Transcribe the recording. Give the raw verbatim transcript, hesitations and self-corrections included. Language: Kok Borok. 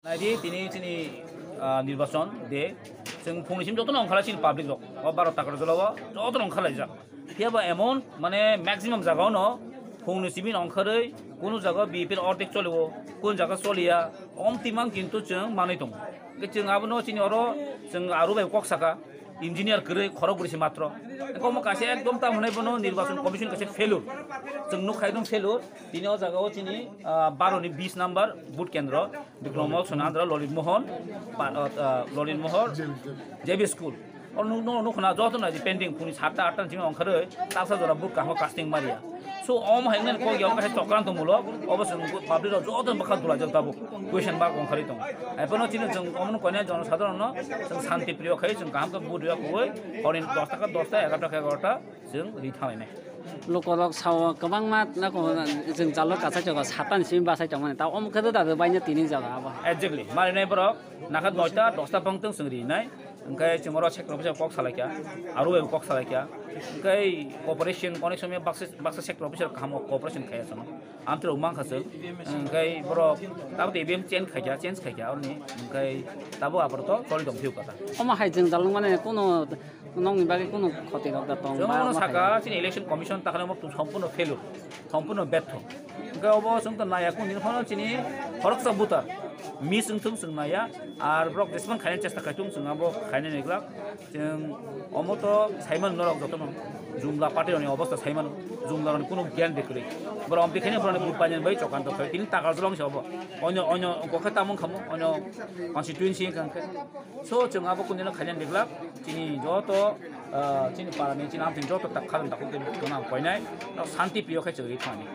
Naidi tini chini, ah, nirbachon de, chwng phungni simi jotono ongkha lai chini public rok, o baro takar jolao jotono ongkha laijak. Phiya ba emon, mane, maximum jaga ono phungni simi ongkharwi, kunu jaga B P L ordek cholio, kunu jaga choliya, om timang kintu chwng manwi tongo. Hwnkhe chwng abono chini oro chwng aro bai kok saka, engineer kwrwi khorok bwrwi se matro. Hwnkhe omo kaisa ekdom tamo hwnwi bono nirbachon commission kaisa failure. Chwng nukha ekdom failure. Tini o jaga o chini, ah, baro ni bis number vote kendro, Bikrom Mol, Sonandra, Lolit Mohon, pa-, ah, ah, Lolit Mohon, J B school. O nuk, nuk, nuk khna joto nai pending, phungni satta atta ni simi ongkharwi, taksa jora vote kahmo casting maria. So, om hai nani kok yong kaisa chokranto mulok, obo chwng public rok joto bwkha dulai jak tabuk, question mark ongkharwi tongo. Hai phano chini chwng omono koinai jono sadharon no, chwng shanti priyo khai, chwng kaham khe vote rwya kuwi, hor ni dosta khe dosta, egarota khe egarota, chwng ri thanglainai. Lukorok sao kwbangma nako jwngjalo kachaijak sata ni simi bachaijak mani, ta omo khe da baino tini jaga abo. Exactly, marinai borok nakha noita dosta bangtwng chwng rinai, hwnkhe chwng oro sector officer kok salaikha, aro bai kok salaikha, hwnkhe cooperation onek somoi baksa, baksa sector officer kaham cooperation khaiya chwng. Amtwrok mankha chwng, hwnkhe borok tabuk A B M change khaikha, change khaikha oroni, hwnkhe tabuk apato choli tongphio kata. Omo hai jwngjal wngmani kuno nokni bagwi kuno khoti rok da tong ba? Chwng omo saka hai? Chini election commission takhwlai omo sompurno failure, sompurno betho. Hwnkhe obo chwng to naiya kung nini phano chini khoroksa voter miss wngthung chwng naiya, ar borok jesmang khaina chesta khaitung chwng abo khaina naiglak. Chwng omo to saimano norok jotono Jumla party rokni obostha saimano, Jumla rokni kunu gyan de kwrwi. Borok omo tikhaino borokni vote painani bai chokanta thai. Tini takar jolong se obo. Onyo, onyo kokhe tamung khamu, onyo constituency hwnkhe. So, chwng abo kunino khainani diglak, chini joto, ah, chini parani, chini amtwini joto tak khalang takhuk tini khana koinai, no shanti priyo khai chwng ri thani.